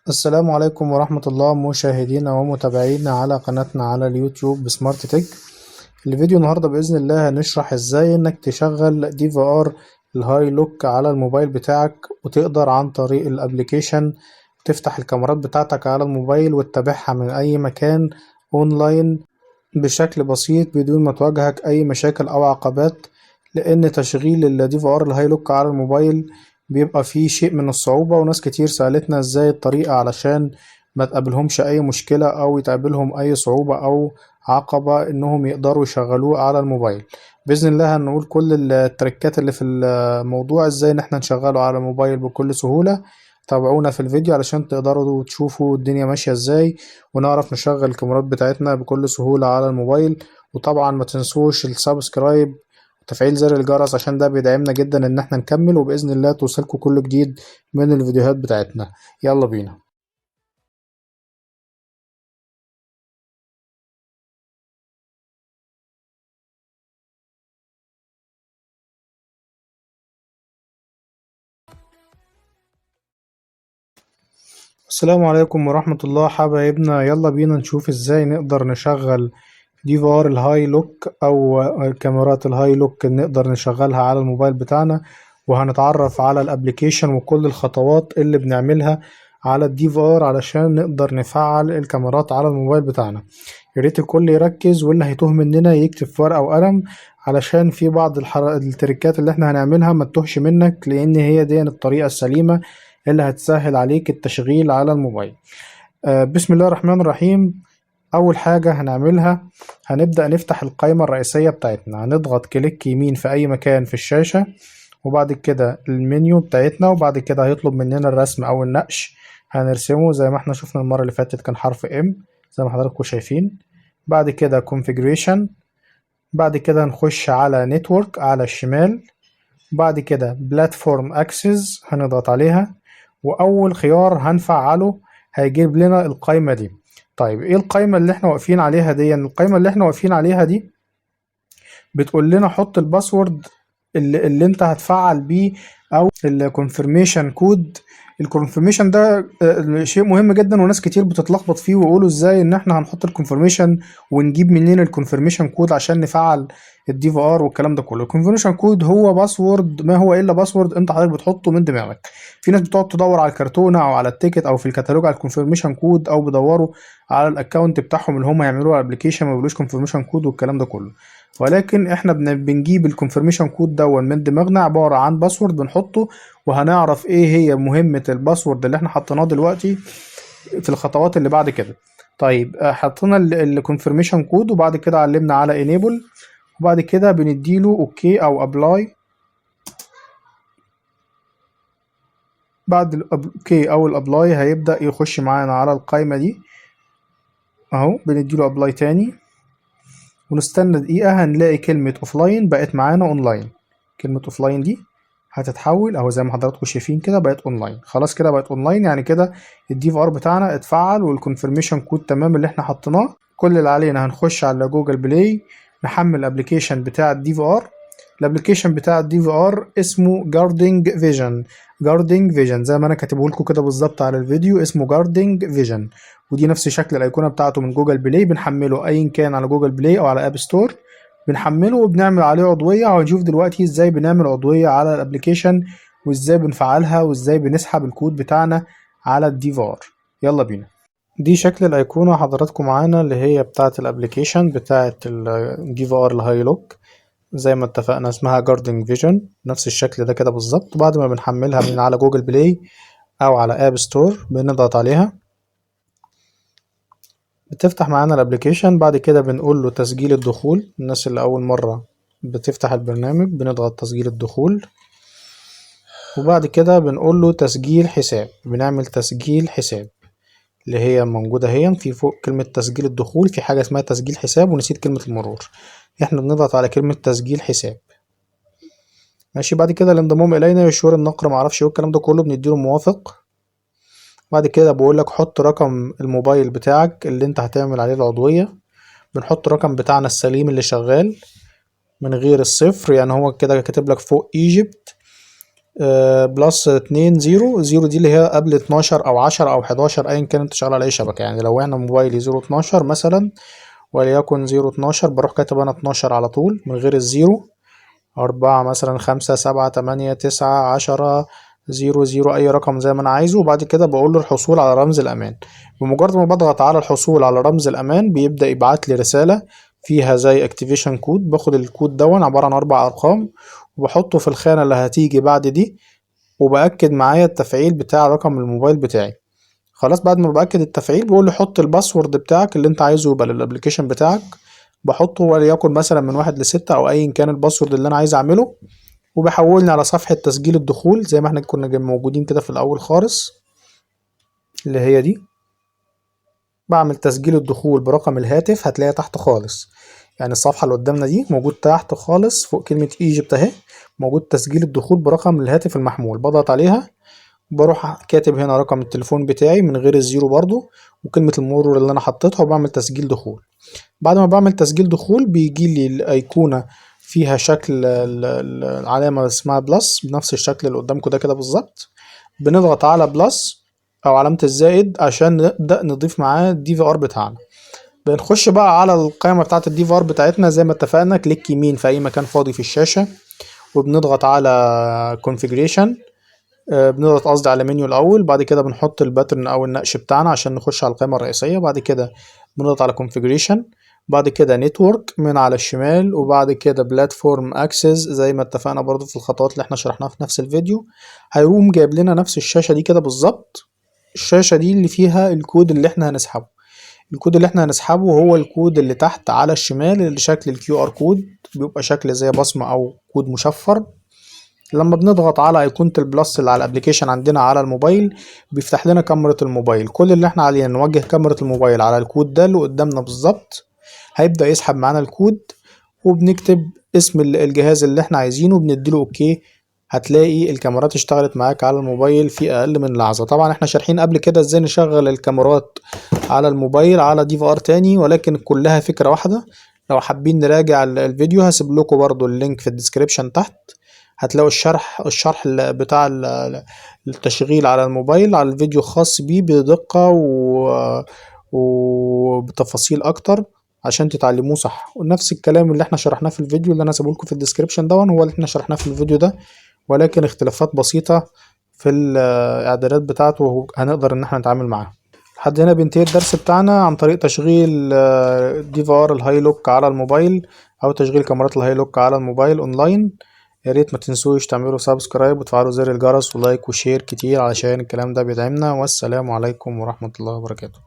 السلام عليكم ورحمة الله، مشاهدينا ومتابعينا على قناتنا على اليوتيوب سمارت تك. الفيديو النهاردة بإذن الله هنشرح ازاي انك تشغل DVR ال HiLook على الموبايل بتاعك، وتقدر عن طريق ال application تفتح الكاميرات بتاعتك على الموبايل وتتابعها من اي مكان اونلاين بشكل بسيط بدون ما تواجهك اي مشاكل او عقبات، لان تشغيل ال DVR ال HiLook على الموبايل بيبقى فيه شيء من الصعوبة، وناس كتير سألتنا ازاي الطريقة علشان ما تقابلهمش اي مشكلة او يتقابلهم اي صعوبة او عقبة انهم يقدروا يشغلوه على الموبايل. بإذن الله هنقول كل التريكات اللي في الموضوع ازاي ان احنا نشغله على الموبايل بكل سهولة. تابعونا في الفيديو علشان تقدروا تشوفوا الدنيا ماشية ازاي ونعرف نشغل الكاميرات بتاعتنا بكل سهولة على الموبايل. وطبعا ما تنسوش ال subscribe وتفعيل زر الجرس عشان ده بيدعمنا جدا ان احنا نكمل، وبإذن الله توصلكم كل جديد من الفيديوهات بتاعتنا. يلا بينا. السلام عليكم ورحمة الله حبايبنا، يلا بينا نشوف ازاي نقدر نشغل DVR ال HiLook او الكاميرات ال HiLook نقدر نشغلها على الموبايل بتاعنا، وهنتعرف على ال application وكل الخطوات اللي بنعملها على ال DVR علشان نقدر نفعل الكاميرات على الموبايل بتاعنا. يا ريت الكل يركز، واللي هيتوه مننا يكتب في ورقة وقلم علشان في بعض التريكات اللي احنا هنعملها ما تتوهش منك، لان هي دي الطريقة السليمة اللي هتسهل عليك التشغيل على الموبايل. بسم الله الرحمن الرحيم. اول حاجة هنعملها هنبدأ نفتح القائمة الرئيسية بتاعتنا، هنضغط click يمين في اي مكان في الشاشة، وبعد كده المنيو بتاعتنا، وبعد كده هيطلب مننا الرسم او النقش، هنرسمه زي ما احنا شفنا المرة اللي فاتت كان حرف M زي ما حضراتكم شايفين. بعد كده configuration، بعد كده نخش على network على الشمال، بعد كده platform access هنضغط عليها، واول خيار هنفعله هيجيب لنا القايمة دي. طيب ايه القايمة اللي احنا واقفين عليها دي؟ القايمة اللي احنا واقفين عليها دي بتقول لنا حط ال password اللي انت هتفعل بيه او ال confirmation code. ال confirmation ده شيء مهم جدا، وناس كتير بتتلخبط فيه ويقولوا ازاي ان احنا هنحط ال confirmation ونجيب منين ال confirmation code عشان نفعل ال DVR والكلام ده كله. ال confirmation code هو password، ما هو الا password انت حضرتك بتحطه من دماغك. في ناس بتقعد تدور على الكرتونه او على ال ticket او في الكتالوج على ال confirmation code، او بيدوروا على ال account بتاعهم اللي هم يعملوه على ال application ما بيقولوش confirmation code والكلام ده كله. ولكن احنا بنجيب ال confirmation code دون من دماغنا، عباره عن password بنحطه، وهنعرف ايه هي مهمه ال password اللي احنا حطيناه دلوقتي في الخطوات اللي بعد كده. طيب حطينا ال confirmation code، وبعد كده علمنا على enable، وبعد كده بنديله okay او apply. بعد ال okay او ال apply هيبدا يخش معانا على القايمه دي اهو، بنديله apply تاني ونستنى دقيقة، هنلاقي كلمة offline بقت معانا اونلاين. كلمة offline دي هتتحول اهو زي ما حضراتكم شايفين كده بقت اونلاين. خلاص كده بقت اونلاين، يعني كده ال DVR بتاعنا اتفعل وال confirmation code تمام اللي احنا حطيناه. كل اللي علينا هنخش على Google Play نحمل ال application بتاع ال DVR. ال application بتاع ال DVR اسمه Guarding Vision. Guarding Vision زي ما انا كاتبه لكم كده بالظبط على الفيديو، اسمه Guarding Vision، ودي نفس شكل الايقونه بتاعته من Google Play. بنحمله ايا كان على Google Play او على App Store، بنحمله وبنعمل عليه عضويه. وهنشوف دلوقتي ازاي بنعمل عضويه على ال application وازاي بنفعلها وازاي بنسحب الكود بتاعنا على ال DVR. يلا بينا. دي شكل الايقونه حضراتكم معانا اللي هي بتاعه ال application بتاعه ال DVR ال HiLook، زي ما اتفقنا اسمها Guarding Vision، نفس الشكل ده كده بالظبط. بعد ما بنحملها من على Google Play او على App Store بنضغط عليها، بتفتح معانا ال application. بعد كده بنقول له تسجيل الدخول. الناس اللي اول مرة بتفتح البرنامج بنضغط تسجيل الدخول، وبعد كده بنقول له تسجيل حساب، بنعمل تسجيل حساب اللي هي موجودة هي في فوق كلمة تسجيل الدخول، في حاجة اسمها تسجيل حساب ونسيت كلمة المرور، احنا بنضغط على كلمة تسجيل حساب. ماشي. بعد كده الانضمام الينا يشور النقر معرفش ايه والكلام ده كله، بنديله موافق. بعد كده بقول لك حط رقم الموبايل بتاعك اللي انت هتعمل عليه العضوية، بنحط الرقم بتاعنا السليم اللي شغال من غير الصفر، يعني هو كده كاتب لك فوق Egypt plus 2 0 0، دي اللي هي قبل 12 او 10 او 11 ايا كان انت شغال على اي شبكة. يعني لو انا موبايلي 0 12 مثلا، وليكن 0 12، بروح كاتب انا 12 على طول من غير ال zero، 4 مثلا 5 7 8 9 10 0 0، أي رقم زي ما أنا عايزه. وبعد كده بقول له الحصول على رمز الأمان. بمجرد ما بضغط على الحصول على رمز الأمان بيبدأ يبعت لي رسالة فيها زي activation code. باخد الكود دون عبارة عن 4 أرقام وبحطه في الخانة اللي هتيجي بعد دي، وبأكد معايا التفعيل بتاع رقم الموبايل بتاعي. خلاص، بعد ما بأكد التفعيل بيقول لي حط ال password بتاعك اللي انت عايزه يبقى لل application بتاعك. بحطه وليكن مثلا من 1 ل6 او ايا كان ال password اللي انا عايز اعمله، وبيحولني على صفحة تسجيل الدخول زي ما احنا كنا موجودين كده في الاول خالص اللي هي دي. بعمل تسجيل الدخول برقم الهاتف، هتلاقيها تحت خالص، يعني الصفحة اللي قدامنا دي موجود تحت خالص فوق كلمة Egypt اهي، موجود تسجيل الدخول برقم الهاتف المحمول. بضغط عليها، بروح كاتب هنا رقم التليفون بتاعي من غير ال zero برضو، وكلمة المرور اللي انا حطيتها، وبعمل تسجيل دخول. بعد ما بعمل تسجيل دخول بيجي لي الايقونة فيها شكل العلامة اسمها plus بنفس الشكل اللي قدامكم ده كده بالظبط. بنضغط على plus او علامة الزائد عشان نبدأ نضيف معاه ال DVR بتاعنا. بنخش بقى على القائمة بتاعة ال DVR بتاعتنا زي ما اتفقنا، click يمين في اي مكان فاضي في الشاشة، وبنضغط على configuration، بنضغط قصدي على منيو الاول، بعد كده بنحط ال pattern او النقش بتاعنا عشان نخش على القائمة الرئيسية، بعد كده بنضغط على configuration، بعد كده network من على الشمال، وبعد كده platform access زي ما اتفقنا برضو في الخطوات اللي احنا شرحناها في نفس الفيديو. هيقوم جايب لنا نفس الشاشة دي كده بالظبط، الشاشة دي اللي فيها الكود اللي احنا هنسحبه. الكود اللي احنا هنسحبه هو الكود اللي تحت على الشمال اللي شكل ال QR code، بيبقى شكل زي بصمة او كود مشفر. لما بنضغط على ايقونة ال plus اللي على ال application عندنا على الموبايل بيفتح لنا كاميرا الموبايل. كل اللي احنا علينا نوجه كاميرا الموبايل على الكود ده اللي قدامنا بالظبط، هيبدأ يسحب معانا الكود، وبنكتب اسم الجهاز اللي احنا عايزينه وبنديله okay. هتلاقي الكاميرات اشتغلت معاك على الموبايل في اقل من لحظة. طبعا احنا شارحين قبل كده ازاي نشغل الكاميرات على الموبايل على DVR تاني، ولكن كلها فكرة واحدة. لو حابين نراجع الفيديو هسيب لكم برضو ال link في ال description تحت، هتلاقوا الشرح بتاع التشغيل على الموبايل على الفيديو خاص بيه بدقة وبتفاصيل اكتر عشان تتعلموه صح. ونفس الكلام اللي احنا شرحناه في الفيديو اللي انا سيبه لكم في ال description ده هو اللي احنا شرحناه في الفيديو ده، ولكن اختلافات بسيطة في الاعدادات بتاعته هنقدر ان احنا نتعامل معاها. لحد هنا بينتهي الدرس بتاعنا عن طريق تشغيل DVR ال Hilook على الموبايل او تشغيل كاميرات ال Hilook على الموبايل اونلاين. يا ريت ما تنسوش تعملوا subscribe وتفعلوا زر الجرس و like و share كتير علشان الكلام ده بيدعمنا. والسلام عليكم ورحمة الله وبركاته.